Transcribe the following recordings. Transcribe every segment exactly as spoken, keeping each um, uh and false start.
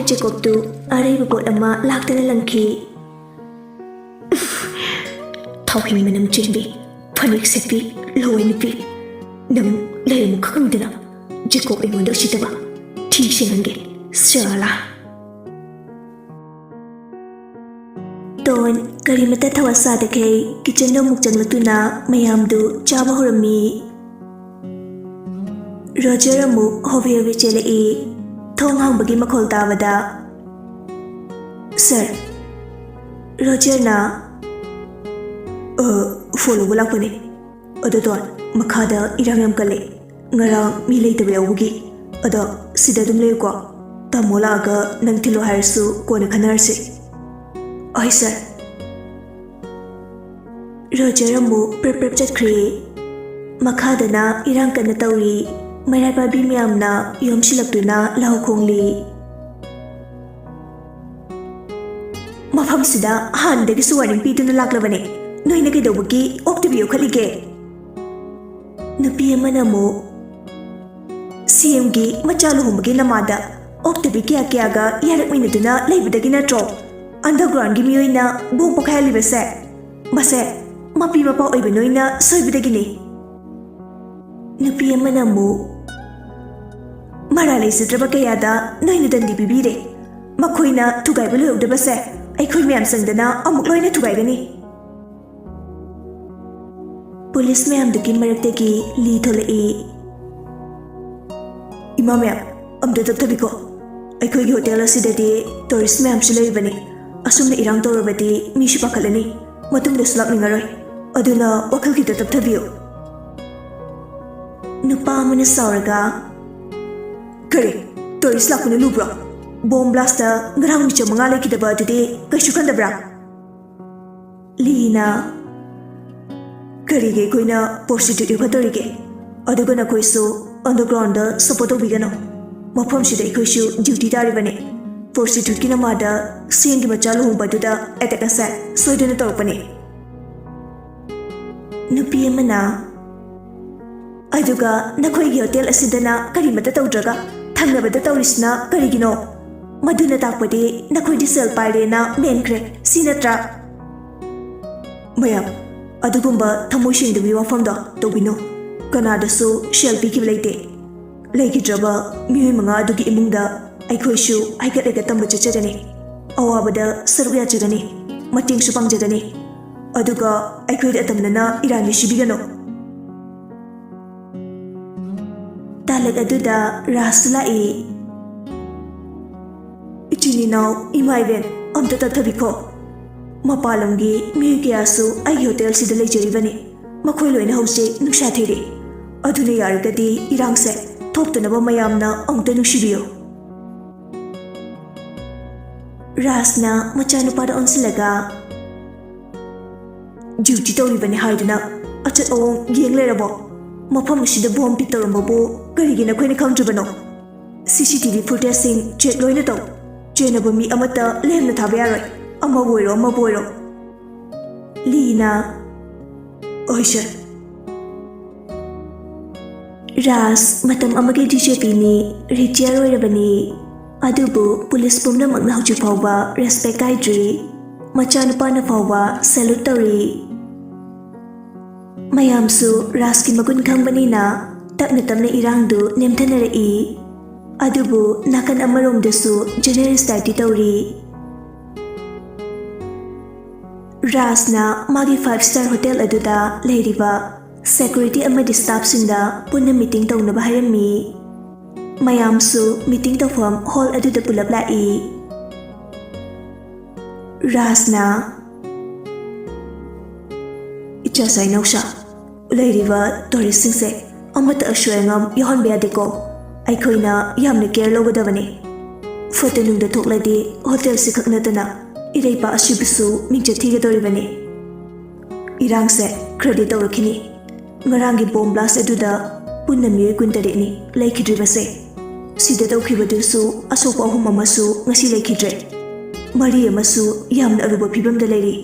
ꯖꯦꯀꯣꯕꯇꯨ ꯑꯔꯩꯕ ꯄꯣꯠ ꯑꯃ ꯂꯥꯛꯇꯅ ꯂꯪꯈꯤ꯫ ꯊꯥꯎꯍꯤꯡ ꯃꯅꯝ ꯆꯦꯟꯕꯤ, ꯐꯅꯦꯛ ꯁꯦꯠꯄꯤ, ꯂꯋꯥꯏ ꯅꯨꯄꯤ, ꯅꯪ ꯂꯩꯔꯝꯃꯨ ꯈꯪꯗꯅ ꯖꯦꯀꯣꯕ ꯑꯩꯉꯣꯟꯗ ꯎꯁꯤꯠꯇꯕ ꯊꯤ ꯁꯦꯡꯍꯟꯒꯦ꯫ ꯁ꯭ꯌꯥꯂꯥ꯫ ꯇꯣꯟ ꯀꯔꯤꯃꯇ ꯊꯋꯥ ꯁꯥꯗꯈꯩ ꯀꯤꯆꯟꯗ ꯑꯃꯨꯛ ꯆꯪꯂꯛꯇꯨꯅ ꯃꯌꯥꯝꯗꯨ ꯆꯥꯕ ꯍꯧꯔꯝꯃꯤ꯫ ꯔꯣꯖꯔ ꯑꯃꯨꯛ ꯍꯣꯕꯦ ꯍꯣꯕꯦ ꯆꯦꯜꯂꯛꯏ꯫ ꯊꯣꯡ ꯍꯥꯡꯕꯒꯤ ꯃꯈꯣꯜ ꯇꯥꯕꯗ, "ꯁꯥꯔ, ꯔꯣꯖꯔꯅ, ꯑ, ꯐꯣꯟ ꯂꯧꯕ ꯂꯥꯛꯄꯅꯦ꯫ ꯑꯗꯣ ꯇꯣꯟ, ꯃꯈꯥꯗ ꯏꯔꯥꯡ ꯌꯥꯝ ꯀꯜꯂꯦ꯫ ꯉꯔꯥꯡ ꯃꯤ ꯂꯩꯇꯕ ꯌꯥꯎꯕꯒꯤ꯫ ꯑꯗꯣ ꯁꯤꯗ ꯑꯗꯨꯝ ꯂꯩꯌꯨꯀꯣ꯫ ꯇꯥꯃꯣ ꯂꯥꯛꯑꯒ ꯅꯪ ꯊꯤꯜꯂꯣ ꯍꯥꯏꯔꯁꯨ ꯀꯣꯟꯅ ꯈꯟꯅꯔꯁꯤ꯫" "ꯍꯣꯏ ꯁꯥꯔ꯫" ꯔꯣꯖꯔ ꯑꯃꯨꯛ ꯄ꯭ꯔꯞ ꯄ꯭ꯔꯞ ꯆꯠꯈ꯭ꯔꯦ꯫ ꯃꯈꯥꯗꯅ ꯏꯔꯥꯡ ꯀꯟꯅ ꯇꯧꯔꯤ꯫ ꯃꯩꯔꯥ ꯄꯥꯏꯕꯤ ꯃꯌꯥꯝꯅ ꯌꯣꯝꯁꯤꯜꯂꯛꯇꯨꯅ ꯂꯥꯎ ꯈꯣꯡꯂꯤ꯫ "ꯃꯐꯝꯁꯤꯗ ꯍꯥꯟꯅꯗꯒꯤꯁꯨ ꯋꯥꯔꯅꯤꯡ ꯄꯤꯗꯨꯅ ꯂꯥꯛꯂꯕꯅꯦ꯫ ꯅꯣꯏꯅ ꯀꯩꯗꯧꯕꯒꯤ ꯑꯣꯛꯇꯕꯤ ꯌꯣꯛꯈꯠꯂꯤꯒꯦ?" ꯅꯨꯄꯤ ꯑꯃꯅ ꯑꯃꯨꯛ, "ꯁꯤ ꯑꯦꯝꯒꯤ ꯃꯆꯥ ꯂꯨꯍꯣꯡꯕꯒꯤ ꯅꯃꯥꯗ ꯑꯣꯛꯇꯕꯤ ꯀꯌꯥ ꯀꯌꯥꯒ ꯌꯥꯔꯛꯃꯤꯟꯅꯗꯨꯅ ꯂꯩꯕꯗꯒꯤ ꯅꯠꯇ꯭ꯔꯣ ꯑꯟꯗꯔꯒ꯭ꯔꯥꯎꯟꯒꯤ ꯃꯤꯑꯣꯏꯅ ꯕꯣꯝ ꯄꯣꯈꯥꯏꯍꯜꯂꯤꯕꯁꯦ? ꯃꯁꯦ ꯃꯄꯤ ꯃꯄꯥ ꯑꯣꯏꯕ ꯅꯣꯏꯅ ꯁꯣꯏꯕꯗꯒꯤꯅꯤ꯫" ꯅꯨꯄꯤ ꯑꯃꯅ ꯑꯃꯨꯛ, "ꯃꯔꯥꯜ ꯂꯩꯖꯗ꯭ꯔꯕ ꯀꯌꯥꯗ ꯅꯣꯏꯅ ꯗꯟꯗꯤ ꯄꯤꯕꯤꯔꯦ꯫ ꯃꯈꯣꯏꯅ ꯊꯨꯒꯥꯏꯕ ꯂꯣꯏꯍꯧꯗꯕꯁꯦ ꯑꯩꯈꯣꯏ ꯃꯌꯥꯝ ꯆꯪꯗꯅ ꯑꯃꯨꯛ ꯂꯣꯏꯅ ꯊꯨꯒꯥꯏꯒꯅꯤ꯫" ꯄꯨꯂꯤꯁ ꯃꯌꯥꯝꯗꯨꯒꯤ ꯃꯔꯛꯇꯒꯤ ꯂꯤ ꯊꯣꯛꯂꯛꯏ꯫ "ꯏꯃꯥ ꯃꯌꯥꯝ, ꯑꯝꯇ ꯇꯞꯊꯕꯤꯀꯣ꯫ ꯑꯩꯈꯣꯏꯒꯤ ꯍꯣꯇꯦꯜ ꯑꯁꯤꯗꯗꯤ ꯇꯨꯔꯤꯁ ꯃꯌꯥꯝꯁꯨ ꯂꯩꯔꯤꯕꯅꯤ꯫ ꯑꯁꯨꯝꯅ ꯏꯔꯥꯡ ꯇꯧꯔꯕꯗꯤ ꯃꯤꯁꯨ ꯄꯥꯈꯠꯂꯅꯤ꯫ ꯃꯇꯨꯡꯗꯁꯨ ꯂꯥꯛꯅꯤꯡꯉꯔꯣꯏ꯫ ꯑꯗꯨꯅ ꯋꯥꯈꯜ ꯈꯤꯇ ꯇꯞꯊꯕꯤꯌꯨ꯫" ꯅꯨꯄꯥ ꯑꯃꯅ ꯁꯥꯎꯔꯒ, "ꯀꯔꯤ? ꯇꯨꯔꯤꯁ ꯂꯥꯛꯄꯅ ꯂꯨꯕ꯭ꯔꯣ? ꯕꯣꯝ ꯕ꯭ꯂꯥꯁꯇ ꯉꯔꯥꯡ ꯃꯤꯆꯝ ꯃꯉꯥ ꯂꯩꯈꯤꯗꯕ ꯑꯗꯨꯗꯤ ꯀꯩꯁꯨ ꯈꯟꯗꯕ꯭ꯔꯥ?" ꯂꯤꯅ, "ꯀꯔꯤꯒꯤ ꯑꯩꯈꯣꯏꯅ ꯄ꯭ꯔꯣꯁꯇꯤꯇ꯭ꯌꯨꯠ ꯌꯣꯛꯈꯠꯇꯧꯔꯤꯒꯦ? ꯑꯗꯨꯒ ꯅꯈꯣꯏꯁꯨ ꯑꯟꯗꯔꯒ꯭ꯔꯥꯎꯟꯗ ꯁꯄꯣꯔꯠ ꯇꯧꯕꯤꯒꯅꯨ꯫ ꯃꯐꯝꯁꯤꯗ ꯑꯩꯈꯣꯏꯁꯨ ꯗ꯭ꯌꯨꯇꯤ ꯇꯥꯔꯤꯕꯅꯤ꯫ ꯄ꯭ꯔꯣꯁꯇꯤꯇ꯭ꯌꯨꯠꯀꯤ ꯅꯃꯥꯗ ꯁꯤ ꯑꯦꯝꯒꯤ ꯃꯆꯥ ꯂꯨꯍꯣꯡꯕ ꯑꯗꯨꯗ ꯑꯦꯇꯦꯛ ꯑꯁꯦ ꯁꯣꯏꯗꯅ ꯇꯧꯔꯛꯄꯅꯤ꯫" ꯅꯨꯄꯤ ꯑꯃꯅ, "ꯑꯗꯨꯒ ꯅꯈꯣꯏꯒꯤ ꯍꯣꯇꯦꯜ ꯑꯁꯤꯗꯅ ꯀꯔꯤꯃꯠꯇ ꯇꯧꯗ꯭ꯔꯒ ꯊꯪꯅꯕꯗ ꯇꯧꯔꯤꯁꯤꯅ ꯀꯔꯤꯒꯤꯅꯣ? ꯃꯗꯨꯅ ꯇꯥꯛꯄꯗꯤ ꯅꯈꯣꯏꯗꯤ ꯁꯦꯜ ꯄꯥꯏꯔꯦꯅ ꯃꯦꯟꯈ꯭ꯔꯦ, ꯁꯤ ꯅꯠꯇ꯭ꯔꯥ? ꯃꯌꯥꯝ, ꯑꯗꯨꯒꯨꯝꯕ ꯊꯃꯣꯏ ꯁꯦꯡꯗꯕꯒꯤ ꯋꯥꯐꯝꯗꯣ ꯇꯧꯕꯤꯅꯨ꯫ ꯀꯅꯥꯗꯁꯨ ꯁꯦꯜ ꯄꯤꯈꯤꯕ ꯂꯩꯇꯦ꯫ ꯂꯩꯈꯤꯗ꯭ꯔꯕ ꯃꯤꯑꯣꯏ ꯃꯉꯥ ꯑꯗꯨꯒꯤ ꯏꯃꯨꯡꯗ ꯑꯩꯈꯣꯏꯁꯨ ꯍꯥꯏꯒꯠ ꯍꯥꯏꯒꯠ ꯇꯝꯕ ꯆꯠꯆꯒꯅꯤ꯫ ꯑꯋꯥꯕꯗ ꯁꯔꯨꯛ ꯌꯥꯖꯒꯅꯤ, ꯃꯇꯦꯡꯁꯨ ꯄꯥꯡꯖꯒꯅꯤ꯫ ꯑꯗꯨꯒ ꯑꯩꯈꯣꯏꯗ ꯑꯇꯝꯅꯅ ꯏꯔꯥꯟ ꯌꯦꯁꯤꯕꯤꯒꯅꯨ꯫ ꯇꯥꯂꯛ ꯑꯗꯨꯗ ꯔꯥꯖꯁꯨ ꯂꯥꯛꯏ꯫ "ꯏꯆꯤꯟ ꯏꯅꯥꯎ, ꯏꯃꯥ ꯏꯕꯦꯟ, ꯑꯝꯇ ꯇꯞꯊꯕꯤꯈꯣ꯫ ꯃꯄꯥꯟꯂꯣꯝꯒꯤ ꯃꯤꯑꯣꯏ ꯀꯌꯥꯁꯨ ꯑꯩꯒꯤ ꯍꯣꯇꯦꯜꯁꯤꯗ ꯂꯩꯖꯔꯤꯕꯅꯤ꯫ ꯃꯈꯣꯏ ꯂꯣꯏꯅ ꯍꯧꯖꯤꯛ ꯅꯨꯡꯁꯥ ꯊꯤꯔꯤ꯫ ꯑꯗꯨꯅ ꯌꯥꯔꯒꯗꯤ ꯏꯔꯥꯡꯁꯦ ꯊꯣꯛꯇꯅꯕ ꯃꯌꯥꯝꯅ ꯑꯃꯨꯛꯇ ꯅꯨꯡꯁꯤꯕꯤꯌꯨ"꯫ ꯔꯥꯖꯅ ꯃꯆꯥꯅꯨꯄꯥꯗ ꯑꯣꯟꯁꯤꯜꯂꯒ, "ꯗ꯭ꯌꯨꯇꯤ ꯇꯧꯔꯤꯕꯅꯤ ꯍꯥꯏꯗꯨꯅ ꯑꯆꯠ ꯑꯋꯣꯡ ꯌꯦꯡ ꯂꯩꯔꯕꯣ? ꯃꯐꯝ ꯑꯁꯤꯗ ꯕꯣꯝ ꯄꯤꯛ ꯇꯧꯔꯝꯕꯕꯨ ꯀꯔꯤꯒꯤ ꯅꯈꯣꯏꯅ ꯈꯪꯗ꯭ꯔꯤꯕꯅꯣ? ꯁꯤ ꯁꯤ ꯇꯤ ꯚꯤ ꯐꯨꯇꯦꯖꯁꯤꯡ ꯆꯦꯛ ꯂꯣꯏꯅ ꯇꯧ꯫ ꯆꯦꯟꯅꯕ ꯃꯤ ꯑꯃꯠꯇ ꯂꯦꯝꯅ ꯊꯥꯕ ꯌꯥꯔꯣꯏ, ꯑꯃꯕꯨ ꯑꯣꯏꯔꯣ, ꯑꯃꯕꯨ ꯑꯣꯏꯔꯣ"꯫ ꯂꯤꯅ, "ꯍꯣꯏ ꯁꯥꯔ"꯫ ꯔꯥꯖ ꯃꯇꯝ ꯑꯃꯒꯤ ꯗꯤ ꯖꯤ ꯄꯤꯅꯤ, ꯔꯤꯇꯤꯌꯔ ꯑꯣꯏꯔꯕꯅꯤ꯫ ꯑꯗꯨꯕꯨ ꯄꯨꯂꯤꯁ ꯄꯨꯝꯅꯃꯛꯅ ꯍꯧꯖꯤꯛ ꯐꯥꯎꯕ ꯔꯦꯁꯄꯦꯛ ꯀꯥꯏꯗ꯭ꯔꯤ꯫ ꯃꯆꯥꯅꯨꯄꯥꯅ ꯐꯥꯎꯕ ꯁꯦꯂꯨꯠ ꯇꯧꯔꯤ꯫ ꯃꯌꯥꯝꯁꯨ ꯔꯥꯖꯀꯤ ꯃꯒꯨꯟ ꯈꯪꯕꯅꯤꯅ ꯇꯞꯅ ꯇꯞꯅ ꯏꯔꯥꯡꯗꯨ ꯅꯦꯝꯊꯅꯔꯛꯏ꯫ ꯑꯗꯨꯕꯨ ꯅꯥꯀꯟ ꯑꯃꯔꯣꯝꯗꯁꯨ ꯖꯦꯅꯔꯦꯜ ꯁ꯭ꯇꯥꯏꯜꯗꯤ ꯇꯧꯔꯤ꯫ ꯔꯥꯖꯅ ꯃꯥꯒꯤ ꯐꯥꯏꯚ ꯁ꯭ꯇꯥꯔ ꯍꯣꯇꯦꯜ ꯑꯗꯨꯗ ꯂꯩꯔꯤꯕ ꯁꯦꯀ꯭ꯌꯨꯔꯤꯇꯤ ꯑꯃꯗꯤ ꯁ꯭ꯇꯥꯐꯁꯤꯡꯗ ꯄꯨꯟꯅ ꯃꯤꯇꯤꯡ ꯇꯧꯅꯕ ꯍꯥꯏꯔꯝꯃꯤ꯫ ꯃꯌꯥꯝꯁꯨ ꯃꯤꯇꯤꯡ ꯇꯧꯐꯝ ꯍꯣꯜ ꯑꯗꯨꯗ ꯄꯨꯂꯞ ꯂꯥꯛꯏ꯫ ꯔꯥꯖꯅ, "ꯏꯆꯥ ꯁꯥꯏꯅꯧꯁꯥ, ꯂꯩꯔꯤꯕ ꯇꯨꯔꯤꯁꯁꯤꯡꯁꯦ ꯑꯃꯠꯇ ꯑꯁꯣꯏ ꯑꯉꯥꯝ ꯌꯥꯎꯍꯟꯕ ꯌꯥꯗꯦꯀꯣ꯫ ꯑꯩꯈꯣꯏꯅ ꯌꯥꯝꯅ ꯀꯦꯌꯔ ꯂꯧꯒꯗꯕꯅꯤ꯫ ꯐꯠꯇ ꯅꯨꯡꯗ ꯊꯣꯛꯂꯗꯤ ꯍꯣꯇꯦꯜꯁꯤ ꯈꯛ ꯅꯠꯇꯅ ꯏꯔꯩꯄꯥꯛ ꯑꯁꯤꯕꯨꯁꯨ ꯃꯤꯡꯆꯠ ꯊꯤꯒꯗꯧꯔꯤꯕꯅꯤ꯫ ꯏꯔꯥꯡꯁꯦ ꯈꯔꯗꯤ ꯇꯧꯔꯛꯈꯤꯅꯤ꯫ ꯉꯔꯥꯡꯒꯤ ꯕꯣꯝ ꯕ꯭ꯂꯥꯁ ꯑꯗꯨꯗ ꯄꯨꯟꯅ ꯃꯤꯑꯣꯏ ꯀꯨꯟꯇꯔꯦꯠꯅꯤ ꯂꯩꯈꯤꯗ꯭ꯔꯤꯕꯁꯦ꯫ ꯁꯤꯗ ꯇꯧꯈꯤꯕꯗꯨꯁꯨ ꯑꯁꯣꯛꯄ ꯑꯍꯨꯝ ꯑꯃꯁꯨ ꯉꯁꯤ ꯂꯩꯈꯤꯗ꯭ꯔꯦ꯫ ꯃꯔꯤ ꯑꯃꯁꯨ ꯌꯥꯝꯅ ꯑꯔꯨꯕ ꯐꯤꯕꯝꯗ ꯂꯩꯔꯤ꯫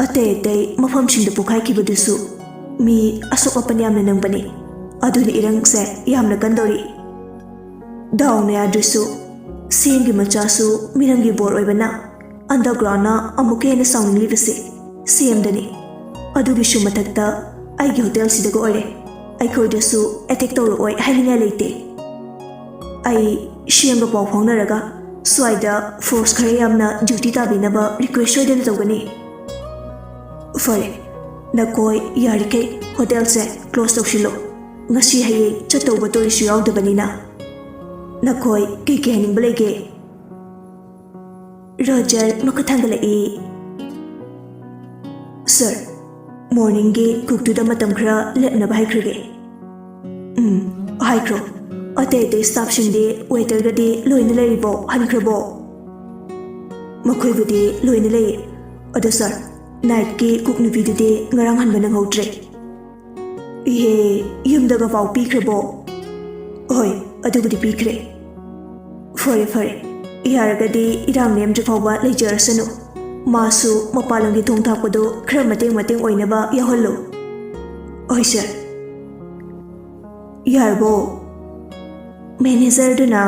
ꯑꯇꯩ ꯑꯇꯩ ꯃꯐꯝꯁꯤꯡꯗ ꯄꯣꯈꯥꯏꯈꯤꯕꯗꯨꯁꯨ ꯃꯤ ꯑꯁꯣꯛ ꯑꯄꯟ ꯌꯥꯝꯅ ꯅꯪꯕꯅꯤ꯫ ꯑꯗꯨꯅ ꯏꯔꯥꯡꯁꯦ ꯌꯥꯝꯅ ꯀꯟꯗꯧꯔꯤ꯫ ꯗꯥꯎꯅ ꯌꯥꯗ꯭ꯔꯁꯨ ꯁꯤ ꯑꯦꯝꯒꯤ ꯃꯆꯥꯁꯨ ꯃꯤꯔꯝꯒꯤ ꯕꯣꯔ ꯑꯣꯏꯕꯅ ꯑꯟꯗꯔꯒ꯭ꯔꯥꯎꯟꯅ ꯑꯃꯨꯛꯀ ꯍꯦꯟꯅ ꯁꯥꯎꯅꯤꯡꯂꯤꯕꯁꯤ ꯁꯤ ꯑꯦꯝꯗꯅꯤ꯫ ꯑꯗꯨꯒꯤꯁꯨ ꯃꯊꯛꯇ ꯑꯩꯒꯤ ꯍꯣꯇꯦꯜꯁꯤꯗꯒ ꯑꯣꯏꯔꯦ, ꯑꯩꯈꯣꯏꯗꯁꯨ ꯑꯦꯇꯦꯛ ꯇꯧꯔꯛꯑꯣꯏ ꯍꯥꯏꯅꯤꯡꯉꯥꯏ ꯂꯩꯇꯦ꯫ ꯑꯩ ꯁꯤ ꯑꯦꯝꯒ ꯄꯥꯎ ꯐꯥꯎꯅꯔꯒ ꯁ꯭ꯋꯥꯏꯗ ꯐꯣꯔꯁ ꯈꯔ ꯌꯥꯝꯅ ꯗ꯭ꯌꯨꯇꯤ ꯇꯥꯕꯤꯅꯕ ꯔꯤꯀ꯭ꯋꯦꯁ ꯁꯣꯏꯗꯅ ꯇꯧꯒꯅꯤ꯫ ꯐꯔꯦ, ꯅꯈꯣꯏ ꯌꯥꯔꯤꯈꯩ ꯍꯣꯇꯦꯜꯁꯦ ꯀ꯭ꯂꯣꯁ ꯇꯧꯁꯤꯜꯂꯣ꯫ ꯉꯁꯤ ꯍꯌꯦꯡ ꯆꯠꯇꯧꯕ ꯇꯣꯔꯤꯁꯁꯨ ꯌꯥꯎꯗꯕꯅꯤꯅ꯫ ꯅꯈꯣꯏ ꯀꯩ ꯀꯩ ꯍꯥꯏꯅꯤꯡꯕ ꯂꯩꯒꯦ? ꯔꯣꯖꯔ ꯃꯈꯨꯠ ꯊꯥꯡꯒꯠꯂꯛꯏ꯫ ꯁꯥꯔ, ꯃꯣꯔꯅꯤꯡꯒꯤ ꯀꯨꯛꯇꯨꯗ ꯃꯇꯝ ꯈꯔ ꯂꯦꯞꯅꯕ ꯍꯥꯏꯈ꯭ꯔꯒꯦ꯫ ꯎꯝ, ꯍꯥꯏꯈ꯭ꯔꯣ꯫ ꯑꯇꯩ ꯑꯇꯩ ꯁ꯭ꯇꯥꯐꯁꯤꯡꯗꯤ, ꯋꯦꯇꯔꯒꯗꯤ ꯂꯣꯏꯅ ꯂꯩꯔꯤꯕꯣ? ꯍꯟꯈ꯭ꯔꯕꯣ? ꯃꯈꯣꯏꯕꯨꯗꯤ ꯂꯣꯏꯅ ꯂꯩꯌꯦ꯫ ꯑꯗꯣ ꯁꯥꯔ, ꯅꯥꯏꯠꯀꯤ ꯀꯨꯛ ꯅꯨꯄꯤꯗꯨꯗꯤ ꯉꯔꯥꯡ ꯍꯟꯕ ꯅꯪꯍꯧꯗ꯭ꯔꯦ꯫ ꯏꯍꯦ, ꯌꯨꯝꯗꯒ ꯄꯥꯎ ꯄꯤꯈ꯭ꯔꯕꯣ? ꯍꯣꯏ, ꯑꯗꯨꯕꯨꯗꯤ ꯄꯤꯈ꯭ꯔꯦ꯫ ꯐꯔꯦ, ꯐꯔꯦ꯫ ꯌꯥꯔꯒꯗꯤ ꯏꯔꯥꯡ ꯅꯦꯝꯗ꯭ꯔꯤ ꯐꯥꯎꯕ ꯂꯩꯖꯔꯁꯅꯨ꯫ ꯃꯥꯁꯨ ꯃꯄꯥꯟ ꯂꯝꯒꯤ ꯊꯣꯡ ꯊꯥꯛꯄꯗꯨ ꯈꯔ ꯃꯇꯦꯡ ꯃꯇꯦꯡ ꯑꯣꯏꯅꯕ ꯌꯥꯎꯍꯜꯂꯨ꯫ ꯍꯣꯏ, ꯁꯥꯔ꯫ ꯌꯥꯔꯕꯣ? ꯃꯦꯅꯦꯖꯔꯗꯨꯅ,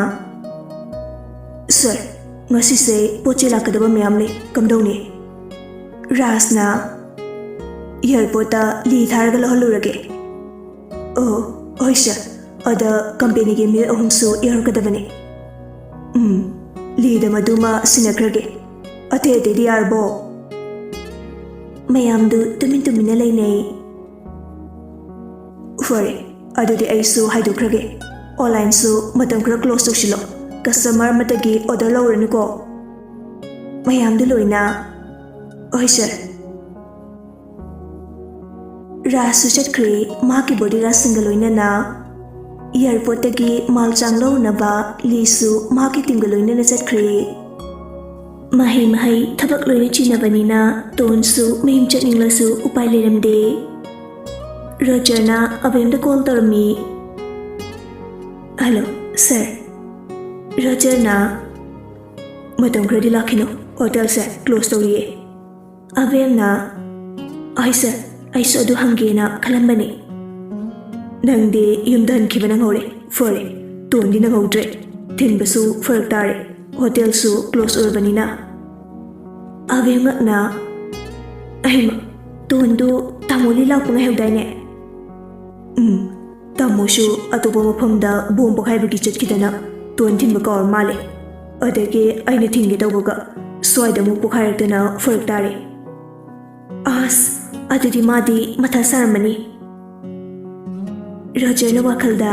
"ꯁꯥꯔ, ꯉꯁꯤꯁꯦ ꯄꯣꯠ ꯆꯩ ꯂꯥꯛꯀꯗꯕ ꯃꯌꯥꯝ ꯂꯩ, ꯀꯝꯗꯧꯅꯤ? ꯔꯥꯖꯅ ꯑꯦꯌꯥꯔꯄꯣꯔꯠꯇ ꯂꯤ ꯊꯥꯔꯒ ꯂꯧꯍꯜꯂꯨꯔꯒꯦ?" "ꯑꯣ, ꯍꯣꯏ ꯁꯥꯔ, ꯑꯗ ꯀꯝꯄꯦꯅꯤꯒꯤ ꯃꯤꯑꯣꯏ ꯑꯍꯨꯝꯁꯨ ꯌꯥꯎꯔꯛꯀꯗꯕꯅꯤ꯫" "ꯎꯝ, ꯂꯤꯗ ꯃꯗꯨꯃ ꯁꯤꯟꯅꯈ꯭ꯔꯒꯦ꯫ ꯑꯇꯩ ꯑꯇꯩꯗꯤ ꯌꯥꯔꯕꯣ?" ꯃꯌꯥꯝꯗꯨ ꯇꯨꯃꯤꯟ ꯇꯨꯃꯤꯟꯅ ꯂꯩꯅꯩ꯫ "ꯐꯔꯦ, ꯑꯗꯨꯗꯤ ꯑꯩꯁꯨ ꯍꯥꯏꯗꯣꯛꯈ꯭ꯔꯒꯦ꯫ ꯑꯣꯟꯂꯥꯏꯟꯁꯨ ꯃꯇꯝ ꯈꯔ ꯀ꯭ꯂꯣꯁ ꯇꯧꯁꯤꯜꯂꯣ꯫ ꯀꯁꯇꯃꯔ ꯑꯃꯠꯇꯒꯤ ꯑꯣꯔꯗꯔ ꯂꯧꯔꯅꯨꯀꯣ꯫" ꯃꯌꯥꯝꯗꯨ ꯂꯣꯏꯅ, "ꯍꯣꯏ ꯁꯥꯔ꯫" ꯔꯥꯖꯁꯨ ꯆꯠꯈ꯭ꯔꯦ, ꯃꯍꯥꯛꯀꯤ ꯕꯣꯗꯤꯒꯥꯔꯗꯁꯤꯡꯒ ꯂꯣꯏꯅꯅ꯫ ꯑꯦꯌꯥꯔꯄꯣꯔꯠꯇꯒꯤ ꯃꯥꯜ ꯆꯥꯡ ꯂꯧꯔꯨꯅꯕ ꯂꯤꯁꯨ ꯃꯍꯥꯛꯀꯤ ꯇꯤꯝꯒ ꯂꯣꯏꯅꯅ ꯆꯠꯈ꯭ꯔꯦ꯫ ꯃꯍꯩ ꯃꯍꯩ ꯊꯕꯛ ꯂꯣꯏꯅ ꯆꯤꯟꯅꯕꯅꯤꯅ ꯇꯣꯟꯁꯨ ꯃꯌꯨꯝ ꯆꯠꯅꯤꯡꯂꯁꯨ ꯎꯄꯥꯏ ꯂꯩꯔꯝꯗꯦ꯫ ꯔꯣꯖꯔꯅ ꯑꯕꯦꯝꯗ ꯀꯣꯜ ꯇꯧꯔꯝꯃꯤ꯫ "ꯍꯜꯂꯣ, ꯁꯥꯔ꯫" ꯔꯣꯖꯔꯅ, "ꯃꯇꯝ ꯈꯔꯗꯤ ꯂꯥꯛꯈꯤꯅꯨ, ꯍꯣꯇꯦꯜꯁꯦ ꯀ꯭ꯂꯣꯁ ꯇꯧꯔꯤꯌꯦ꯫" ꯑꯕꯦꯝꯅ, "ꯍꯣꯏ ꯁꯥꯔ, ꯑꯩꯁꯨ ꯑꯗꯨ ꯍꯪꯒꯦꯅ ꯈꯜꯂꯝꯕꯅꯤ꯫" "ꯅꯪꯗꯤ ꯌꯨꯝꯗ ꯍꯟꯈꯤꯕ ꯅꯪꯍꯧꯔꯦ꯫ ꯐꯔꯦ, ꯇꯣꯟꯗꯤ ꯅꯪꯍꯧꯗ꯭ꯔꯦ꯫" ꯊꯤꯟꯕꯁꯨ ꯐꯔꯛ ꯇꯥꯔꯦ, ꯍꯣꯇꯦꯜꯁꯨ ꯀ꯭ꯂꯣꯖ ꯑꯣꯏꯔꯕꯅꯤꯅ꯫ ꯑꯕꯦꯝꯉꯛꯅ, "ꯑꯍꯩꯃ, ꯇꯣꯟꯗꯨ ꯇꯥꯃꯣ ꯂꯤ ꯂꯥꯛꯄ ꯉꯥꯏꯍꯧꯗꯥꯏꯅꯦ?" "ꯎꯝ, ꯇꯥꯃꯣꯁꯨ ꯑꯇꯣꯞꯄ ꯃꯐꯝꯗ ꯕꯣꯝ ꯄꯣꯈꯥꯏꯕꯒꯤ ꯆꯠꯈꯤꯗꯅ ꯇꯣꯟ ꯊꯤꯟꯕ ꯀꯥꯎꯔ ꯃꯥꯜꯂꯦ꯫ ꯑꯗꯒꯤ ꯑꯩꯅ ꯊꯤꯟꯒꯦ ꯇꯧꯕꯒ ꯁ꯭ꯋꯥꯏꯗ ꯑꯃꯨꯛ ꯄꯣꯈꯥꯏꯔꯛꯇꯅ ꯐꯔꯛ ꯇꯥꯔꯦ꯫" "ꯑꯁ, ꯑꯗꯨꯗꯤ ꯃꯥꯗꯤ ꯃꯊꯥ ꯁꯥꯔꯝꯃꯅꯤ꯫" ꯔꯣꯖꯔꯅ ꯋꯥꯈꯜꯗ,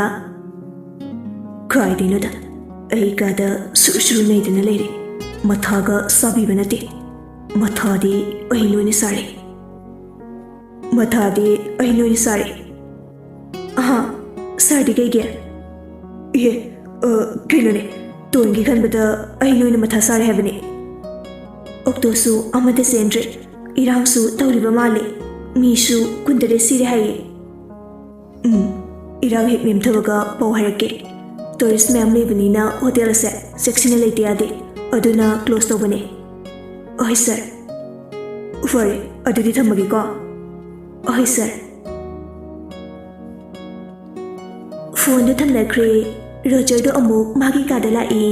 "ꯀꯥꯏꯗꯩꯅꯣꯗ, ꯑꯩ ꯀꯥꯗ ꯁꯨꯔꯨ ꯁꯨꯔꯨ ꯅꯩꯗꯅ ꯂꯩꯔꯦ꯫ ꯃꯊꯥꯒ ꯁꯥꯕꯤꯕ ꯅꯠꯇꯦ꯫ ꯃꯊꯥꯗꯤ ꯑꯩ ꯅꯣꯏꯅ ꯁꯥꯔꯦ꯫ ꯃꯊꯥꯗꯤ ꯑꯩ ꯅꯣꯏꯅ ꯁꯥꯔꯦ꯫" "ꯑꯍꯥ, ꯁꯥꯔꯗꯤ ꯀꯩꯒꯤ?" "ꯑꯦ, ꯑ, ꯀꯩꯅꯣꯅꯦ, ꯇꯣꯟꯒꯤ ꯈꯟꯕꯗ ꯑꯩ ꯅꯣꯏꯅ ꯃꯊꯥ ꯁꯥꯔꯦ ꯍꯥꯏꯕꯅꯦ꯫" ꯑꯣꯛꯇꯣꯁꯨ ꯑꯃꯠꯇ ꯆꯦꯟꯗ꯭ꯔꯦ꯫ ꯏꯔꯥꯡꯁꯨ ꯇꯧꯔꯤꯕ ꯃꯥꯜꯂꯦ꯫ ꯃꯤꯁꯨ ꯀꯨꯟꯇꯔꯦꯠ ꯁꯤꯔꯦ ꯍꯥꯏꯌꯦ꯫ "ꯎꯝ, ꯏꯔꯥꯡ ꯍꯦꯛ ꯅꯦꯝꯊꯕꯒ ꯄꯥꯎ ꯍꯥꯏꯔꯛꯀꯦ꯫ ꯇꯨꯔꯤꯁ ꯃꯌꯥꯝ ꯂꯩꯕꯅꯤꯅ ꯍꯣꯇꯦꯜ ꯑꯁꯦ ꯆꯦꯛꯁꯤꯟꯅ ꯂꯩꯇ ꯌꯥꯗꯦ꯫ ꯑꯗꯨꯅ ꯀ꯭ꯂꯣꯖ ꯇꯧꯕꯅꯦ꯫" "ꯑꯍꯣꯏ ꯁꯥꯔ꯫" "ꯐꯔꯦ, ꯑꯗꯨꯗꯤ ꯊꯝꯃꯒꯦꯀꯣ꯫" "ꯑꯍꯣꯏ ꯁꯥꯔ꯫" ꯐꯣꯟꯗꯨ ꯊꯝꯅꯈ꯭ꯔꯦ꯫ ꯔꯣꯖꯔꯗꯨ ꯑꯃꯨꯛ ꯃꯥꯒꯤ ꯀꯥꯗ ꯂꯥꯛꯏ꯫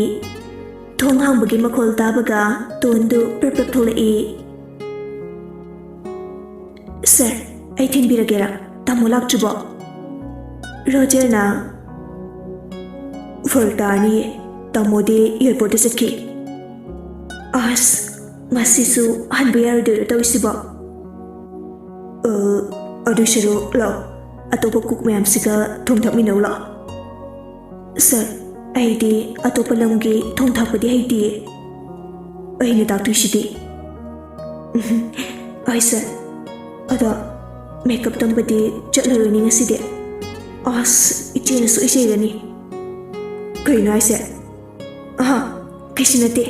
ꯊꯣꯡ ꯍꯥꯡꯕꯒꯤ ꯃꯈꯣꯜ ꯇꯥꯕꯒ ꯇꯣꯟꯗꯨ ꯄ꯭ꯔꯞ ꯄ꯭ꯔꯞ ꯊꯣꯛꯂꯛꯏ꯫ "ꯁꯥꯔ, ꯑꯩ ꯊꯤꯟꯕꯤꯔꯒꯦꯔꯥ? ꯇꯥꯃꯣ ꯂꯥꯛꯇ꯭ꯔꯤꯕꯣ?" ꯔꯣꯖꯔꯅ, "ꯐꯔꯛ ꯇꯥꯔꯅꯤꯌꯦ, ꯇꯥꯃꯣꯗꯤ ꯑꯦꯌꯥꯔꯄꯣꯔꯠꯇ ꯆꯠꯈꯤ꯫" "ꯑꯁ, ꯉꯁꯤꯁꯨ ꯍꯟꯕ ꯌꯥꯔꯣꯏꯗꯣꯏꯔꯣ ꯇꯧꯔꯤꯁꯤꯕꯣ?" "ꯑ, ꯑꯗꯨ ꯁꯔꯨꯛ ꯂꯥꯛꯑꯣ, ꯑꯇꯣꯞꯄ ꯀꯨꯛ ꯃꯌꯥꯝꯁꯤꯒ ꯊꯣꯡ ꯊꯥꯛꯃꯤꯟꯅꯧ ꯂꯥꯛꯑꯣ꯫" "ꯁꯥꯔ, ꯑꯩꯗꯤ ꯑꯇꯣꯞꯄ ꯂꯝꯒꯤ ꯊꯣꯡ ꯊꯥꯛꯄꯗꯤ ꯍꯩꯇꯤꯌꯦ꯫ ꯑꯩꯅ ꯇꯥꯛꯇꯣꯏꯁꯤꯗꯤ꯫" "ꯍꯣꯏ ꯁꯥꯔ꯫ ꯑꯗꯣ ꯃꯦꯀꯞ ꯇꯝꯕꯗꯤ ꯆꯠꯂꯔꯣꯏꯅꯤ ꯉꯁꯤꯗꯤ꯫ ꯑꯁ, ꯏꯆꯦꯅ ꯁꯣꯏ ꯆꯩꯔꯅꯤ꯫" "ꯀꯩꯅꯣ ꯍꯥꯏꯁꯦ?" "ꯑꯍꯥ, ꯀꯩꯁꯨ ꯅꯠꯇꯦ꯫"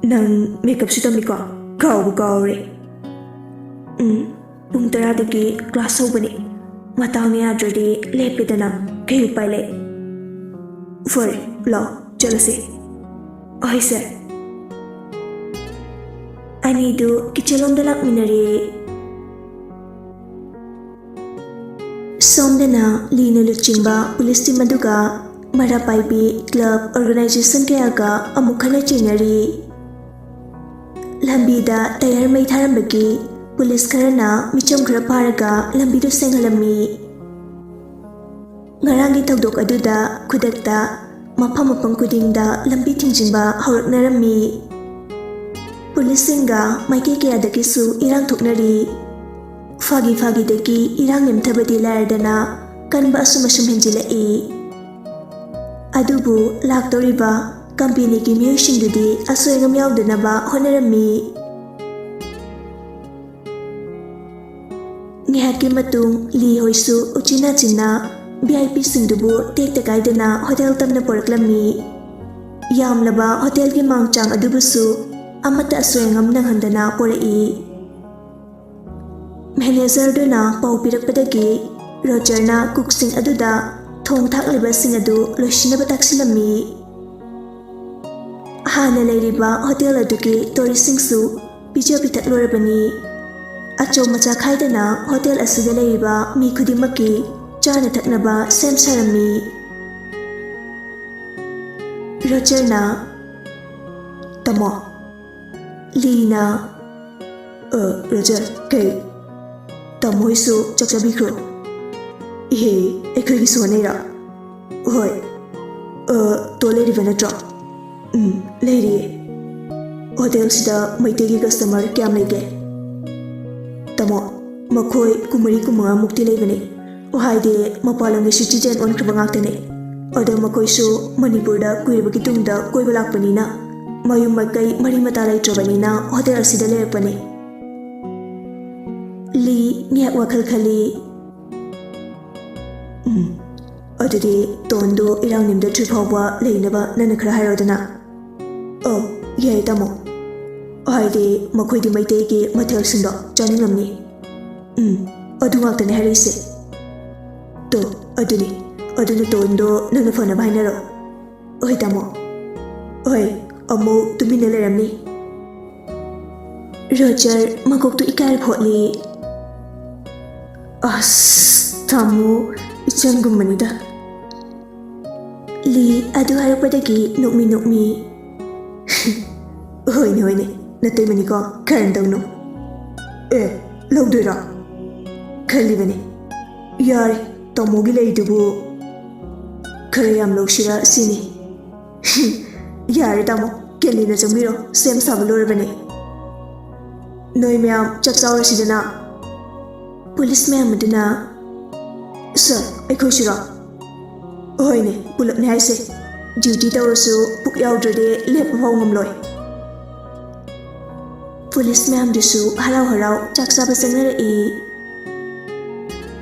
"ꯅꯪ ꯃꯦꯀꯞꯁꯨ ꯇꯝꯃꯤꯀꯣ? ꯀꯥꯎꯕꯨ ꯀꯥꯎꯔꯦ꯫" "ꯎꯝ, ꯄꯨꯡ ꯇꯔꯥꯗꯒꯤ ꯀ꯭ꯂꯥꯁ ꯍꯧꯕꯅꯤ꯫ ꯃꯇꯥꯡꯅ ꯌꯥꯗ꯭ꯔꯗꯤ ꯂꯦꯞꯄꯦꯗꯅ, ꯀꯩ ꯎꯄꯥꯏ ꯂꯩ?" "ꯐꯔꯦ, ꯂꯥꯛꯑꯣ, ꯆꯠꯂꯁꯦ꯫" "ꯍꯣꯏ ꯁꯥꯔ꯫" ꯑꯅꯤꯗꯨ ꯀꯤꯠꯆꯟꯂꯣꯝꯗ ꯂꯥꯛꯃꯤꯟꯅꯔꯦ꯫ ꯁꯣꯝꯗꯅ ꯂꯤꯅ ꯂꯨꯆꯤꯡꯕ ꯄꯨꯂꯤꯁ ꯇꯤꯝ ꯑꯗꯨꯒ ꯃꯔꯥ ꯄꯥꯏꯕꯤ ꯀ꯭ꯂꯕ ꯑꯣꯔꯒꯅꯥꯏꯖꯦꯁꯟ ꯀꯌꯥꯒ ꯑꯃꯨꯛ ꯈꯟꯅ ꯆꯩꯅꯔꯤ꯫ ꯂꯝꯕꯤꯗ ꯇꯌꯥꯔ ꯃꯩ ꯊꯥꯔꯝꯕꯒꯤ ꯄꯨꯂꯤꯁ ꯈꯔꯅ ꯃꯤꯆꯝ ꯈꯔ ꯐꯥꯔꯒ ꯂꯝꯕꯤꯗꯨ ꯁꯦꯡꯍꯜꯂꯝꯃꯤ꯫ ꯉꯔꯥꯡꯒꯤ ꯊꯧꯗꯣꯛ ꯑꯗꯨꯗ ꯈꯨꯗꯛꯇ ꯃꯐꯝ ꯃꯐꯝ ꯈꯨꯗꯤꯡꯗ ꯂꯝꯕꯤ ꯊꯤꯡꯖꯤꯟꯕ ꯍꯧꯔꯛꯅꯔꯝꯃꯤ꯫ ꯄꯨꯂꯤꯁꯁꯤꯡꯒ ꯃꯥꯏꯀꯩ ꯀꯌꯥꯗꯒꯤꯁꯨ ꯏꯔꯥꯡ ꯊꯣꯛꯅꯔꯤ꯫ ꯐꯥꯒꯤ ꯐꯥꯒꯤꯗꯒꯤ ꯏꯔꯥꯡ ꯅꯦꯝꯊꯕꯗꯤ ꯂꯥꯏꯔꯗꯅ ꯀꯟꯕ ꯑꯁꯨꯝ ꯑꯁꯨꯝ ꯍꯦꯟꯖꯤꯜꯂꯛꯏ꯫ ꯑꯗꯨꯕꯨ ꯂꯥꯛꯇꯧꯔꯤꯕ ꯀꯝꯄꯦꯅꯤꯒꯤ ꯃꯤꯑꯣꯏꯁꯤꯡꯗꯨꯗꯤ ꯑꯁꯣꯏ ꯑꯉꯥꯝ ꯌꯥꯎꯗꯅꯕ ꯍꯣꯠꯅꯔꯝꯃꯤ꯫ ꯉꯥꯏꯍꯥꯛꯀꯤ ꯃꯇꯨꯡ ꯂꯤ ꯍꯣꯏꯁꯨ ꯎꯆꯤꯟ ꯅꯥꯆꯤꯟꯅ ꯚꯤ ꯑꯥꯏ ꯄꯤꯁꯤꯡꯗꯨꯕꯨ ꯇꯦꯛꯇ ꯀꯥꯏꯗꯅ ꯍꯣꯇꯦꯜ ꯇꯝꯅ ꯄꯨꯔꯛꯂꯝꯃꯤ꯫ ꯌꯥꯝꯂꯕ ꯍꯣꯇꯦꯜꯒꯤ ꯃꯥꯡ ꯆꯥꯡ ꯑꯗꯨꯕꯨꯁꯨ ꯑꯃꯠꯇ ꯑꯁꯣꯏ ꯑꯉꯥꯝ ꯅꯪꯍꯟꯗꯅ ꯄꯨꯔꯛꯏ꯫ ꯃꯦꯅꯦꯖꯔꯗꯨꯅ ꯄꯥꯎ ꯄꯤꯔꯛꯄꯗꯒꯤ ꯔꯣꯖꯔꯅ ꯀꯨꯛꯁꯤꯡ ꯑꯗꯨꯗ ꯊꯣꯡ ꯊꯥꯛꯂꯤꯕꯁꯤꯡ ꯑꯗꯨ ꯂꯣꯏꯁꯤꯟꯅꯕ ꯇꯥꯛꯁꯤꯜꯂꯝꯃꯤ꯫ ꯍꯥꯟꯅ ꯂꯩꯔꯤꯕ ꯍꯣꯇꯦꯜ ꯑꯗꯨꯒꯤ ꯇꯣꯔꯤꯁꯁꯤꯡꯁꯨ ꯄꯤꯖ ꯄꯤꯊꯛꯂꯣꯏꯔꯕꯅꯤ꯫ ꯑꯆꯧ ꯃꯆꯥ ꯈꯥꯏꯗꯅ ꯍꯣꯇꯦꯜ ꯑꯁꯤꯗ ꯂꯩꯔꯤꯕ ꯃꯤ ꯈꯨꯗꯤꯡꯃꯛꯀꯤ ꯆꯥꯅ ꯊꯛꯅꯕ ꯁꯦꯝ ꯁꯥꯔꯝꯃꯤ꯫ ꯔꯣꯖꯔꯅ, "ꯇꯥꯃꯣ, ꯂꯤꯅ"꯫ "ꯑ, ꯔꯣꯖꯔ, ꯀꯩ?" "ꯇꯥꯃꯣ ꯍꯣꯏꯁꯨ ꯆꯥꯛ ꯆꯥꯕꯤꯈ꯭ꯔꯣ?" "ꯏꯍꯦ, ꯑꯩꯈꯣꯏꯒꯤꯁꯨ ꯍꯣꯠꯅꯩꯔꯣ?" "ꯍꯣꯏ꯫ ꯑ, ꯇꯣ ꯂꯩꯔꯤꯕ ꯅꯠꯇ꯭ꯔꯣ?" "ꯎꯝ, ꯂꯩꯔꯤꯌꯦ꯫ ꯍꯣꯇꯦꯜꯁꯤꯗ ꯃꯩꯇꯩꯒꯤ ꯀꯁꯇꯃꯔ ꯀꯌꯥꯝ ꯂꯩꯒꯦ?" "ꯇꯥꯃꯣ, ꯃꯈꯣꯏ ꯀꯨꯟꯃꯔꯤ ꯀꯨꯟꯃꯉꯥꯃꯨꯛꯇꯤ ꯂꯩꯕꯅꯦ꯫ ꯍꯥꯏꯗꯤ ꯃꯄꯥꯟꯂꯣꯝꯒꯤ ꯁꯤꯇꯤꯖꯦꯟ ꯑꯣꯟꯈ꯭ꯔꯕ ꯉꯥꯛꯇꯅꯦ꯫ ꯑꯗꯣ ꯃꯈꯣꯏꯁꯨ ꯃꯅꯤꯄꯨꯔꯗ ꯀꯨꯏꯔꯕꯒꯤ ꯇꯨꯡꯗ ꯀꯣꯏꯕ ꯂꯥꯛꯄꯅꯤꯅ ꯃꯌꯨꯝ ꯃꯀꯩ ꯃꯔꯤ ꯃꯇꯥ ꯂꯩꯇ꯭ꯔꯕꯅꯤꯅ ꯍꯣꯇꯦꯜ ꯑꯁꯤꯗ ꯂꯩꯔꯛꯄꯅꯦ"꯫ ꯂꯤ ꯉꯥꯏꯍꯥꯛ ꯋꯥꯈꯜ ꯈꯜꯂꯤ꯫ "ꯎꯝ, ꯑꯗꯨꯗꯤ ꯇꯣꯟꯗꯣ ꯏꯔꯥꯡ ꯅꯦꯝꯊꯗ꯭ꯔꯤ ꯐꯥꯎꯕ ꯂꯩꯅꯕ ꯅꯪꯅ ꯈꯔ ꯍꯥꯏꯔꯣꯗꯅ"꯫ "ꯑꯧ, ꯌꯥꯏ ꯇꯥꯃꯣ꯫ ꯍꯥꯏꯗꯤ ꯃꯈꯣꯏꯗꯤ ꯃꯩꯇꯩꯒꯤ ꯃꯊꯦꯜꯁꯤꯡꯗꯣ ꯆꯥꯅꯤꯡꯂꯝꯅꯤ"꯫ "ꯎꯝ, ꯑꯗꯨ ꯉꯥꯛꯇꯅꯦ ꯍꯥꯏꯔꯛꯏꯁꯦ"꯫ "ꯇꯣ, ꯑꯗꯨꯅꯤ꯫ ꯑꯗꯨꯅ ꯇꯣꯟꯗꯣ ꯅꯪꯅ ꯐꯅꯕ ꯍꯥꯏꯅꯔꯣ"꯫ "ꯍꯣꯏ ꯇꯥꯃꯣ"꯫ "ꯍꯣꯏ, ꯑꯃꯨꯛ ꯇꯨꯃꯤꯟꯅ ꯂꯩꯔꯝꯅꯤ"꯫ ꯔꯣꯖꯔ ꯃꯀꯣꯛꯇꯨ ꯏꯀꯥꯏꯔ ꯐꯣꯠꯂꯤ꯫ "ꯑꯁ, ꯇꯥꯃꯣ ꯏꯆꯟꯒꯨꯝꯕꯅꯤꯗ"꯫ ꯂꯤ ꯑꯗꯨ ꯍꯥꯏꯔꯛꯄꯗꯒꯤ ꯅꯣꯛꯃꯤ ꯅꯣꯛꯃꯤ, "ꯍꯣꯏꯅꯦ, ꯍꯣꯏꯅꯦ, ꯅꯇꯩꯃꯅꯤꯀꯣ, ꯈꯔ ꯇꯧꯅꯨ꯫ ꯑꯦ, ꯂꯧꯗꯣꯏꯔꯣ? ꯈꯜꯂꯤꯕꯅꯤ꯫ ꯌꯥꯔꯦ, ꯇꯥꯃꯣꯒꯤ ꯂꯩꯗꯨꯕꯨ ꯈꯔ ꯌꯥꯝ ꯂꯧꯁꯤꯔ ꯁꯤꯅꯤ꯫" "ꯌꯥꯔꯦ ꯇꯥꯃꯣ, ꯀꯦꯂꯤꯅ ꯆꯪꯕꯤꯔꯣ, ꯁꯦꯝ ꯁꯥꯕ ꯂꯣꯏꯔꯕꯅꯤ꯫ ꯅꯣꯏ ꯃꯌꯥꯝ ꯆꯥꯛ ꯆꯥꯎꯔꯁꯤꯗꯅ꯫" ꯄꯨꯂꯤꯁ ꯃꯌꯥꯝ ꯑꯗꯨꯅ, "ꯁꯥꯔ, ꯑꯩꯈꯣꯏꯁꯤꯔꯣ?" "ꯍꯣꯏꯅꯦ, ꯄꯨꯂꯞꯅꯦ ꯍꯥꯏꯁꯦ꯫ ꯗ꯭ꯌꯨꯇꯤ ꯇꯧꯔꯁꯨ ꯄꯨꯛ ꯌꯥꯎꯗ꯭ꯔꯗꯤ ꯂꯦꯞꯄ ꯐꯥꯎ ꯉꯝꯂꯣꯏ꯫" ꯄꯨꯂꯤꯁ ꯃꯌꯥꯝꯗꯨꯁꯨ ꯍꯔꯥꯎ ꯍꯔꯥꯎ ꯆꯥꯛ ꯆꯥꯕ ꯆꯪꯅꯔꯛꯏ꯫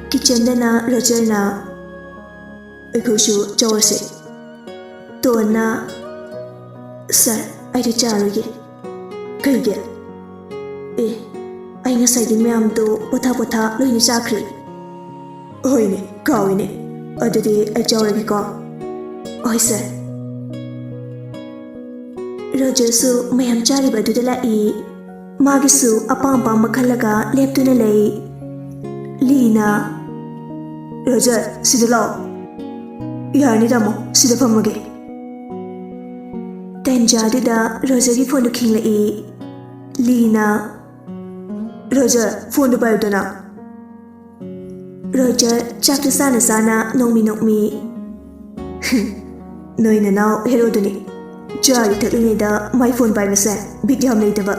ꯀꯤꯆꯟꯗꯅ ꯔꯣꯖꯔꯅ, "ꯑꯩꯈꯣꯏꯁꯨ ꯆꯥꯎꯔꯁꯦ꯫" ꯇꯣꯟꯅ, "ꯁꯥꯔ, ꯑꯩꯗꯤ ꯆꯥꯔꯣꯏꯒꯦ꯫" "ꯀꯩꯒꯤ?" "ꯑꯦ, ꯑꯩ ꯉꯁꯥꯏꯒꯤ ꯃꯌꯥꯝꯗꯣ ꯄꯣꯊꯥ ꯄꯣꯊꯥ ꯂꯣꯏꯅ ꯆꯥꯈ꯭ꯔꯦ꯫" "ꯍꯣꯏꯅꯦ, ꯀꯥꯎꯏꯅꯦ꯫ ꯑꯗꯨꯗꯤ ꯑꯩ ꯆꯥꯎꯔꯒꯦꯀꯣ꯫" "ꯍꯣꯏ ꯁꯥꯔ꯫" ꯔꯣꯖꯔꯁꯨ ꯃꯌꯥꯝ ꯆꯥꯔꯤꯕ ꯑꯗꯨꯗ ꯂꯥꯛꯏ꯫ ꯃꯥꯒꯤꯁꯨ ꯑꯄꯥꯝ ꯑꯄꯥꯝꯕ ꯈꯜꯂꯒ ꯂꯦꯞꯇꯨꯅ ꯂꯩ꯫ ꯂꯤꯅ, "ꯔꯣꯖꯔ, ꯁꯤꯗ ꯂꯥꯛꯑꯣ꯫" "ꯌꯥꯔꯅꯤ ꯇꯥꯃꯣ, ꯁꯤꯗ ꯐꯝꯃꯒꯦ꯫" ꯇꯟꯖꯥꯗꯨꯗ ꯔꯣꯖꯔꯒꯤ ꯐꯣꯟꯗꯨ ꯈꯤꯡꯂꯛꯏ꯫ ꯂꯤꯅ, "ꯔꯣꯖꯔ, ꯐꯣꯟꯗꯨ ꯄꯥꯏꯌꯨꯗꯅ꯫" ꯔꯣꯖꯔ ꯆꯥꯛꯇꯨ ꯆꯥꯅ ꯆꯥꯅ ꯅꯣꯛꯃꯤ ꯅꯣꯛꯃꯤ, "ꯅꯣꯏ ꯅꯅꯥꯎ ꯍꯦꯔꯣꯗꯨꯅꯤ꯫ ꯆꯥꯔꯤ ꯊꯛꯂꯤꯉꯩꯗ ꯃꯥꯏ ꯐꯣꯟ ꯄꯥꯏꯕꯁꯦ ꯕꯤꯠ ꯌꯥꯝ ꯂꯩꯇꯕ꯫"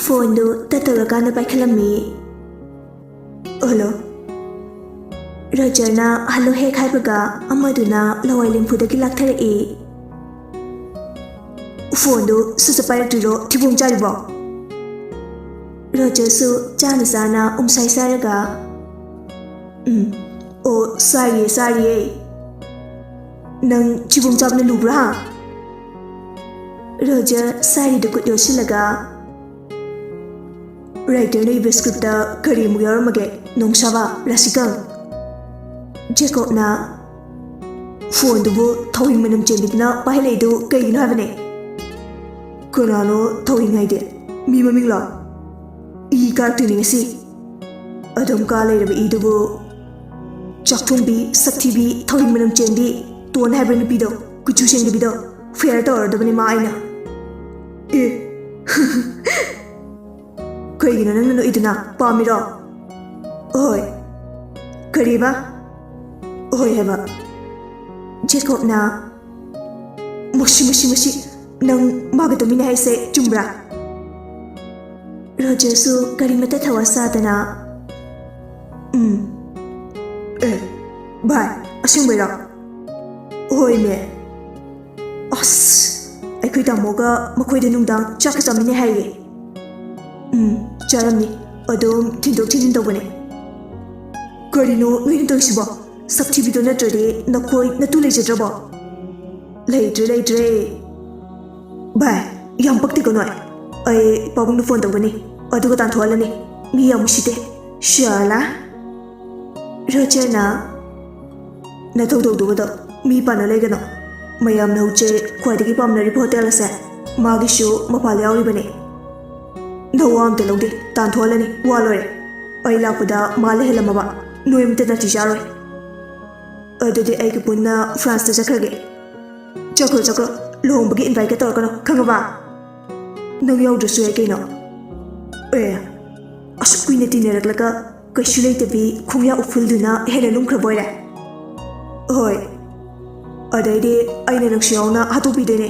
ꯐꯣꯟꯗꯨ ꯇꯠꯇꯧꯔꯀꯥꯟꯗ ꯄꯥꯏꯈꯠꯂꯝꯃꯤ꯫ "ꯍꯜꯂꯣ꯫" ꯔꯣꯖꯔꯅ ꯍꯜꯂꯣ ꯍꯦꯛ ꯍꯥꯏꯕꯒ ꯑꯃꯗꯨꯅ ꯂꯋꯥꯏ ꯂꯦꯝꯐꯨꯗꯒꯤ ꯂꯥꯛꯊꯔꯛꯏ꯫ "ꯐꯣꯟꯗꯨ ꯁꯠ ꯁꯠ ꯄꯥꯏꯔꯛꯇ꯭ꯔꯤꯔꯣ, ꯊꯤꯕꯣꯡ ꯆꯥꯔꯤꯕꯣ?" ꯔꯣꯖꯔꯁꯨ ꯆꯥꯅ ꯆꯥꯅ ꯎꯝꯁꯥꯏ ꯆꯥꯔꯒ, "ꯎꯝ, ꯑꯣ, ꯆꯥꯔꯤꯌꯦ, ꯆꯥꯔꯤꯌꯦ꯫ ꯅꯪ ꯊꯤꯕꯣꯡ ꯆꯥꯕꯅ ꯂꯨꯕ꯭ꯔꯥ, ꯍꯥ?" ꯔꯣꯖꯔ ꯆꯥꯔꯤꯗꯨ ꯈꯨꯠ ꯌꯣꯠꯁꯤꯜꯂꯒ, "ꯔꯥꯏꯇꯔꯅ ꯏꯕ ꯁ꯭ꯀ꯭ꯔꯤꯞꯇ ꯀꯔꯤꯃꯨꯛ ꯌꯥꯎꯔꯝꯃꯒꯦ, ꯅꯣꯡꯁꯥꯕ, ꯔꯥꯁꯤꯀꯪ?" ꯖꯦꯀꯣꯕꯅ, "ꯐꯣꯟꯗꯨꯕꯨ ꯊꯧꯍꯤꯡ ꯃꯅꯝ ꯆꯦꯟꯕꯤꯗꯨꯅ ꯄꯥꯏꯍꯜꯂꯛꯏꯗꯨ ꯀꯩꯒꯤꯅꯣ ꯍꯥꯏꯕꯅꯦ? ꯀꯅꯥꯅꯣ ꯊꯧꯍꯤꯡ ꯍꯥꯏꯗꯤ? ꯃꯤ ꯃꯃꯤꯡꯂꯣ? ꯏ ꯀꯥꯔꯛꯇꯣꯏꯅꯤ ꯉꯁꯤ꯫ ꯑꯗꯨꯝ ꯀꯥ ꯂꯩꯔꯕ ꯏꯗꯨꯕꯨ ꯆꯥꯛꯊꯣꯡꯕꯤ, ꯁꯛꯊꯤꯕꯤ, ꯊꯧꯔꯤ ꯃꯅꯝ ꯆꯦꯟꯕꯤ, ꯇꯣꯟ ꯍꯥꯏꯕ ꯅꯨꯄꯤꯗꯣ, ꯀꯨꯆꯨ ꯁꯦꯡꯗꯕꯤꯗꯣ, ꯐꯦꯌꯔ ꯇꯧꯔꯗꯕꯅꯤ ꯃꯥ ꯑꯩꯅ꯫ ꯑꯦ꯫ ꯀꯩꯒꯤꯅꯣ ꯅꯪꯅ ꯅꯣꯛꯏꯗꯨꯅ? ꯄꯥꯝꯃꯤꯔꯣ? ꯍꯣꯏ꯫ ꯀꯔꯤꯕ? ꯍꯣꯏ ꯍꯥꯏꯕ꯫ ꯖꯦꯀꯣꯕꯅ, "ꯃꯁꯤ, ꯃꯁꯤ, ꯃꯁꯤ, ꯅꯪ ꯃꯥꯒ ꯇꯨꯃꯤꯟꯅ ꯍꯥꯏꯁꯦ ꯆꯨꯝꯕ꯭ꯔꯥ?" ꯔꯣꯖꯔꯁꯨ ꯀꯔꯤꯃꯠꯇ ꯊꯋꯥ ꯁꯥꯗꯅ, "ꯎꯝ꯫ ꯑꯦ, ꯚꯥꯏ, ꯑꯁꯦꯡꯕꯩꯔꯣ?" "ꯍꯣꯏ, ꯃꯦ꯫ ꯑꯁ, ꯑꯩꯈꯣꯏ ꯇꯥꯃꯣꯒ ꯃꯈꯣꯏꯗ ꯅꯨꯡꯗꯥꯡ ꯆꯥꯛꯀ ꯆꯥꯃꯤꯟꯅꯩ ꯍꯥꯏꯌꯦ꯫ ꯎꯝ, ꯆꯥꯔꯝꯅꯤ꯫ ꯑꯗꯨꯝ ꯊꯤꯟꯗꯣꯛ ꯊꯤꯟꯖꯤꯟ ꯇꯧꯕꯅꯦ꯫" "ꯀꯔꯤꯅꯣ ꯅꯣꯏꯅ ꯇꯧꯔꯤꯁꯤꯕꯣ? ꯁꯛꯊꯤꯕꯤꯗꯣ ꯅꯠꯇ꯭ꯔꯗꯤ ꯅꯈꯣꯏ ꯅꯇꯨ ꯂꯩꯖꯗ꯭ꯔꯕꯣ?" "ꯂꯩꯇ꯭ꯔꯦ, ꯂꯩꯇ꯭ꯔꯦ꯫" "ꯚꯥꯏ, ꯌꯥꯝ ꯄꯛꯇꯦꯀꯣ ꯅꯣꯏ꯫ ꯑꯩ ꯄꯥꯕꯨꯡꯗ ꯐꯣꯟ ꯇꯧꯒꯅꯤ, ꯑꯗꯨꯒ ꯇꯥꯟꯊꯣꯛꯍꯜꯂꯅꯤ꯫ ꯃꯤ ꯌꯥꯝ ꯎꯁꯤꯠꯇꯦ꯫ ꯁꯤꯌꯥꯂꯥ꯫" ꯔꯣꯖꯔꯅ, "ꯅꯊꯧ ꯇꯧꯗꯧꯕꯗꯣ ꯃꯤ ꯄꯥꯟꯅ ꯂꯩꯒꯅꯣ꯫ ꯃꯌꯥꯝꯅ ꯍꯧꯖꯤꯛ ꯈ꯭ꯋꯥꯏꯗꯒꯤ ꯄꯥꯝꯅꯔꯤꯕ ꯍꯣꯇꯦꯜ ꯑꯁꯦ ꯃꯥꯒꯤꯁꯨ ꯃꯄꯥꯜ ꯌꯥꯎꯔꯤꯕꯅꯤ꯫ ꯅꯋꯥ ꯑꯝꯇ ꯂꯧꯗꯦ, ꯇꯥꯟꯊꯣꯛꯍꯜꯂꯅꯤ, ꯋꯥ ꯂꯣꯏꯔꯦ꯫ ꯑꯩ ꯂꯥꯛꯄꯗ ꯃꯥ ꯂꯩꯍꯜꯂꯝꯃꯕ ꯅꯣꯏ ꯑꯃꯇ ꯅꯥꯊꯤ ꯆꯥꯔꯣꯏ꯫ ꯑꯗꯨꯗꯤ ꯑꯩꯒ ꯄꯨꯟꯅ ꯐ꯭ꯔꯥꯟꯁꯇ ꯆꯠꯈ꯭ꯔꯒꯦ꯫" "ꯆꯠꯈ꯭ꯔꯣ, ꯆꯠꯈ꯭ꯔꯣ꯫ ꯂꯨꯍꯣꯡꯕꯒꯤ ꯏꯟꯚꯥꯏꯠꯀ ꯇꯧꯔꯛꯀꯅꯣ, ꯈꯪꯉꯕ? ꯅꯪ ꯌꯥꯎꯗ꯭ꯔꯁꯨ ꯌꯥꯏ ꯀꯩꯅꯣ꯫" "ꯑꯦ, ꯑꯁꯨꯛ ꯀꯨꯏꯅ ꯇꯤꯟꯅꯔꯛꯂꯒ ꯀꯩꯁꯨ ꯂꯩꯇꯕꯤ ꯈꯣꯡꯌꯥ ꯎꯐꯨꯜꯗꯨꯅ ꯍꯦꯟꯅ ꯂꯨꯝꯈ꯭ꯔꯕ ꯑꯣꯏꯔꯦ꯫" "ꯍꯣꯏ꯫ ꯑꯗꯩꯗꯤ ꯑꯩꯅ ꯅꯪꯁꯨ ꯌꯥꯎꯅ ꯍꯥꯠꯇꯣꯛꯄꯤꯗꯣꯏꯅꯦ꯫"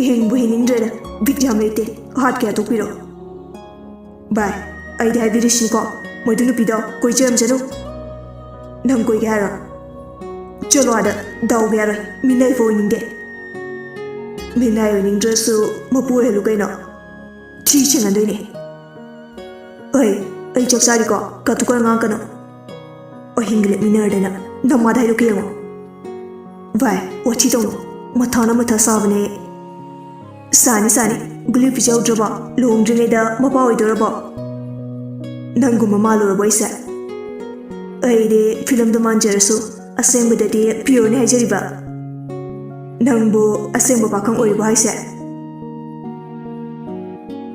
"ꯍꯤꯡꯕꯨ ꯍꯤꯡꯅꯤꯡꯗ꯭ꯔꯦꯗ, ꯕꯤꯠ ꯌꯥꯝ ꯂꯩꯇꯦ꯫ ꯍꯥꯠꯀꯦ, ꯍꯥꯠꯇꯣꯛꯄꯤꯔꯣ꯫" "ꯚꯥꯏ, ꯑꯩꯗꯤ ꯍꯥꯏꯕꯤꯔꯤꯁꯤꯅꯤꯀꯣ, ꯃꯗꯨ ꯅꯨꯄꯤꯗꯣ ꯀꯣꯏꯖꯔꯝꯖꯅꯨ꯫" "ꯅꯪ ꯀꯣꯏꯒꯦ ꯍꯥꯏꯔꯣ? ꯆꯠꯂꯣ ꯑꯥꯗ, ꯗꯥꯎꯒ ꯌꯥꯔꯣꯏ, ꯃꯤꯅꯥꯏꯐꯥꯎ ꯑꯣꯏꯅꯤꯡꯗꯦ꯫" "ꯃꯤꯅꯥꯏ ꯑꯣꯏꯅꯤꯡꯗ꯭ꯔꯁꯨ ꯃꯄꯨ ꯑꯣꯏꯍꯜꯂꯨ ꯀꯩꯅꯣ, ꯊꯤ ꯁꯦꯡꯍꯟꯗꯣꯏꯅꯦ꯫" "ꯑꯩ, ꯑꯩ ꯆꯥꯛ ꯆꯥꯔꯤꯀꯣ, ꯀꯥꯇꯨ ꯀꯥꯔꯟ ꯉꯥꯡꯉꯛꯀꯅꯨ꯫" "ꯑꯍꯤꯡꯒ ꯂꯦꯞꯃꯤꯟꯅꯔꯗꯅ ꯅꯃꯥꯗ ꯍꯥꯏꯗꯣꯛꯀꯦ ꯌꯦꯡꯉꯣ꯫" "ꯚꯥꯏ, ꯋꯥꯊꯤ ꯇꯧꯅꯨ, ꯃꯊꯥꯅ ꯃꯊꯥ ꯁꯥꯕꯅꯦ꯫" "ꯁꯥꯅꯤ, ꯁꯥꯅꯤ꯫ ꯒꯨꯂꯤ ꯄꯤꯖꯍꯧꯗ꯭ꯔꯕꯣ? ꯂꯨꯍꯣꯡꯗ꯭ꯔꯤꯉꯩꯗ ꯃꯄꯥ ꯑꯣꯏꯗꯣꯔꯕꯣ? ꯅꯪꯒꯨꯝꯕ ꯃꯥꯜꯂꯨꯔꯕꯣ ꯑꯩꯁꯦ? ꯑꯩꯗꯤ ꯐꯤꯂꯝꯗ ꯃꯥꯟꯖꯔꯁꯨ ꯑꯁꯦꯡꯕꯗꯗꯤ ꯄꯤꯌꯣꯔꯅꯤ ꯍꯥꯏꯖꯔꯤꯕ꯫ ꯅꯪꯕꯨ ꯑꯁꯦꯡꯕ ꯄꯥꯈꯪ ꯑꯣꯏꯔꯕꯣ ꯍꯥꯏꯁꯦ?"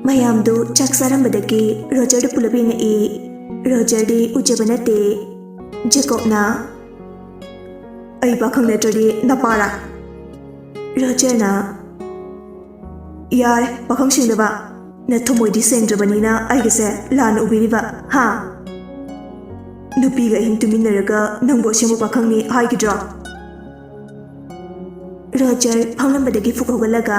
ꯃꯌꯥꯝꯗꯨ ꯆꯥꯛ ꯆꯥꯔꯝꯕꯗꯒꯤ ꯔꯣꯖꯔꯗ ꯄꯨꯂꯞ ꯌꯦꯡꯉꯛꯏ꯫ ꯔꯣꯖꯔꯗꯤ ꯎꯖꯕ ꯅꯠꯇꯦ꯫ ꯖꯦꯀꯣꯕꯅ, "ꯑꯩ ꯄꯥꯈꯪ ꯅꯠꯇ꯭ꯔꯗꯤ ꯅꯄꯥꯔꯥ?" ꯔꯣꯖꯔꯅ, "ꯌꯥꯔꯦ, ꯄꯥꯈꯪ ꯁꯦꯡꯗꯕ, ꯅꯊꯃꯣꯏꯗꯤ ꯁꯦꯡꯗ꯭ꯔꯕꯅꯤꯅ ꯑꯩꯒꯁꯦ ꯂꯥꯟꯅ ꯎꯕꯤꯔꯤꯕ, ꯍꯥ? ꯅꯨꯄꯤꯒ ꯑꯍꯤꯡ ꯇꯨꯃꯤꯟꯅꯔꯒ ꯅꯪꯕꯨ ꯑꯁꯦꯡꯕ ꯄꯥꯈꯪꯅꯤ ꯍꯥꯏꯈꯤꯗ꯭ꯔꯣ?" ꯔꯣꯖꯔ ꯐꯝꯂꯝꯕꯗꯒꯤ ꯐꯨꯛ ꯍꯧꯒꯠꯂꯒ,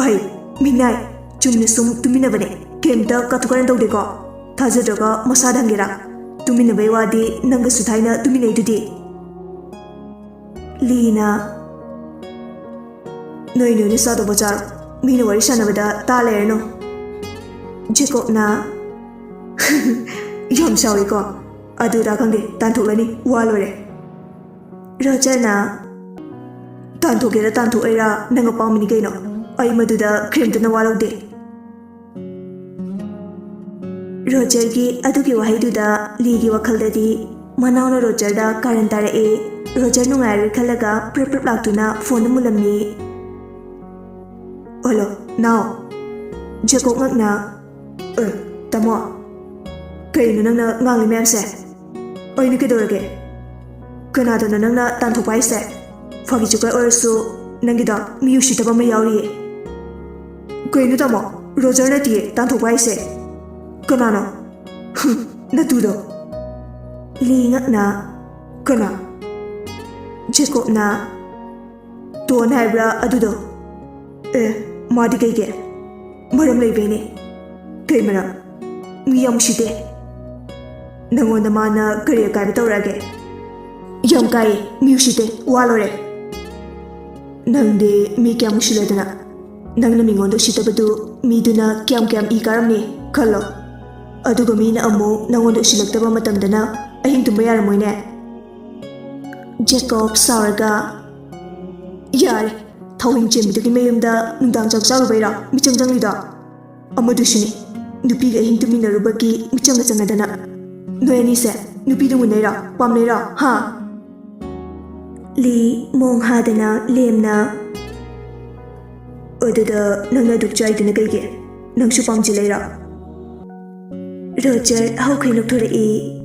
"ꯑꯩ, ꯃꯤꯅꯥꯏ, ꯆꯨꯝꯅ ꯁꯨꯝ ꯇꯨꯃꯤꯟꯅꯕꯅꯦ, ꯀꯩꯝꯇ ꯀꯥꯇꯨ ꯀꯥꯔꯟ ꯇꯧꯗꯦꯀꯣ꯫ ꯊꯥꯖꯗ꯭ꯔꯒ ꯃꯁꯥꯗ ꯍꯪꯒꯦꯔꯥ? ꯇꯨꯃꯤꯟꯅꯕꯩ ꯋꯥꯗꯤ ꯅꯪꯒꯁꯨ ꯊꯥꯏꯅ ꯇꯨꯃꯤꯟꯅꯩꯗꯨꯗꯤ꯫" ꯂꯤꯅ, "ꯅꯣꯏ ꯅꯣꯏꯅ ꯆꯥꯗꯧꯕ ꯆꯥꯔꯣ, ꯃꯤꯅ ꯋꯥꯔꯤ ꯁꯥꯟꯅꯕꯗ ꯇꯥ ꯂꯩꯔꯅꯨ꯫" ꯖꯦꯀꯣꯕꯅ, "ꯌꯥꯝ ꯁꯥꯎꯏꯀꯣ, ꯑꯗꯨꯗ ꯈꯪꯗꯦ, ꯇꯥꯟꯊꯣꯛꯂꯅꯤ, ꯋꯥ ꯂꯣꯏꯔꯦ꯫" ꯔꯣꯖꯔꯅ, "ꯇꯥꯟꯊꯣꯛꯀꯦꯔꯥ ꯇꯥꯟꯊꯣꯛꯑꯣꯏꯔꯥ ꯅꯪ ꯑꯄꯥꯝꯕꯅꯤ ꯀꯩꯅꯣ, ꯑꯩ ꯃꯗꯨꯗ ꯀꯔꯤꯝꯇ ꯅꯋꯥ ꯂꯧꯗꯦ꯫" ꯔꯣꯖꯔꯒꯤ ꯑꯗꯨꯒꯤ ꯋꯥꯍꯩꯗꯨꯗ ꯂꯤꯒꯤ ꯋꯥꯈꯜꯗꯗꯤ ꯃꯅꯥꯎꯅ ꯔꯣꯖꯔꯗ ꯀꯥꯔꯟ ꯇꯥꯔꯛꯑꯦ, ꯔꯣꯖꯔ ꯅꯨꯡꯉꯥꯏꯔꯣꯏ ꯈꯜꯂꯒ ꯄ꯭ꯔꯞ ꯄ꯭ꯔꯞ ꯂꯥꯛꯇꯨꯅ ꯐꯣꯟꯗ ꯃꯨꯜꯂꯝꯃꯤ꯫ "ꯍꯜꯂꯣ, ꯅꯥꯎ꯫" ꯖꯦꯀꯣꯕ ꯉꯛꯅ, "ꯑꯦ, ꯇꯥꯃꯣ, ꯀꯩꯅꯣ ꯅꯪꯅ ꯉꯥꯡꯂꯤ ꯃꯌꯥꯝꯁꯦ? ꯑꯩꯅ ꯀꯩꯗꯧꯔꯒꯦ? ꯀꯅꯥꯗꯅꯣ ꯅꯪꯅ ꯇꯥꯟꯊꯣꯛꯄ ꯍꯥꯏꯁꯦ? ꯐꯥꯒꯤ ꯖꯨꯒꯥꯏ ꯑꯣꯏꯔꯁꯨ ꯅꯪꯒꯤꯗꯣ ꯃꯤ ꯎꯁꯤꯠꯇꯕ ꯑꯃ ꯌꯥꯎꯔꯤꯌꯦ꯫" "ꯀꯩꯅꯣ ꯇꯥꯃꯣ? ꯔꯣꯖꯔ ꯅꯠꯇꯤꯌꯦ ꯇꯥꯟꯊꯣꯛꯄ ꯍꯥꯏꯁꯦ꯫ ꯀꯅꯥꯅꯣ?" "ꯍꯨꯝ, ꯅꯇꯨꯗꯣ꯫" ꯂꯤ ꯉꯛꯅ, "ꯀꯅꯥ?" ꯖꯦꯀꯣꯕꯅ, "ꯇꯣꯟ ꯍꯥꯏꯕ꯭ꯔꯥ ꯑꯗꯨꯗꯣ?" "ꯑꯦ, ꯃꯥꯗꯤ ꯀꯩꯒꯤ? ꯃꯔꯝ ꯂꯩꯕꯩꯅꯦ꯫" "ꯀꯩ ꯃꯔꯝ? ꯃꯤ ꯌꯥꯝ ꯎꯁꯤꯠꯇꯦ꯫ ꯅꯪꯉꯣꯟꯗ ꯃꯥꯅ ꯀꯔꯤ ꯑꯀꯥꯏꯕ ꯇꯧꯔꯛꯑꯒꯦ?" "ꯌꯥꯝ ꯀꯥꯏꯌꯦ, ꯃꯤ ꯎꯁꯤꯠꯇꯦ, ꯋꯥ ꯂꯣꯏꯔꯦ꯫ ꯅꯪꯗꯤ ꯃꯤ ꯀꯌꯥꯝ ꯎꯁꯤꯠꯂꯗꯅ? ꯅꯪꯅ ꯃꯤꯉꯣꯟꯗ ꯎꯁꯤꯠꯇꯕꯗꯨ ꯃꯤꯗꯨꯅ ꯀꯌꯥꯝ ꯀꯌꯥꯝ ꯏ ꯀꯥꯔꯝꯅꯤ ꯈꯜꯂꯣ꯫ ꯑꯗꯨꯒ ꯃꯤꯅ ꯑꯃꯨꯛ ꯅꯪꯉꯣꯟꯗ ꯎꯁꯤꯠꯂꯛꯇꯕ ꯃꯇꯝꯗꯅ ꯑꯍꯤꯡ ꯇꯨꯝꯕ ꯌꯥꯔꯝꯃꯣꯏꯅꯦ꯫" ꯖꯦꯀꯣꯕ ꯁꯥꯎꯔꯒ, "ꯌꯥꯔꯦ, ꯊꯧꯍꯤꯡ ꯆꯦꯟꯕꯤꯗꯨꯒꯤ ꯃꯌꯨꯝꯗ ꯅꯨꯡꯗꯥꯡ ꯆꯥꯛ ꯆꯥꯔꯨꯕꯩꯔꯣ ꯃꯤꯆꯪ ꯆꯪꯂꯤꯗꯣ? ꯑꯃꯗꯨꯁꯨꯅꯤ, ꯅꯨꯄꯤꯒ ꯑꯍꯤꯡ ꯇꯨꯃꯤꯟꯅꯔꯨꯕꯒꯤ ꯃꯤꯆꯪꯒ ꯆꯪꯉꯗꯅ꯫ ꯅꯣꯏ ꯑꯅꯤꯁꯦ ꯅꯨꯄꯤꯗꯨ ꯃꯨꯟꯅꯩꯔꯣ, ꯄꯥꯝꯅꯩꯔꯣ, ꯍꯥ?" ꯂꯤ ꯃꯣꯡ ꯍꯥꯗꯅ ꯂꯦꯝꯅ, "ꯑꯗꯨꯗ ꯅꯪꯅ ꯑꯗꯨꯛ ꯆꯥꯏꯗꯨꯅ ꯀꯩꯒꯤ? ꯅꯪꯁꯨ ꯄꯥꯝꯁꯤꯜꯂꯩꯔꯣ?" ꯔꯣꯖꯔ ꯍꯧꯈꯩ ꯅꯣꯛꯊꯣꯔꯛꯏ꯫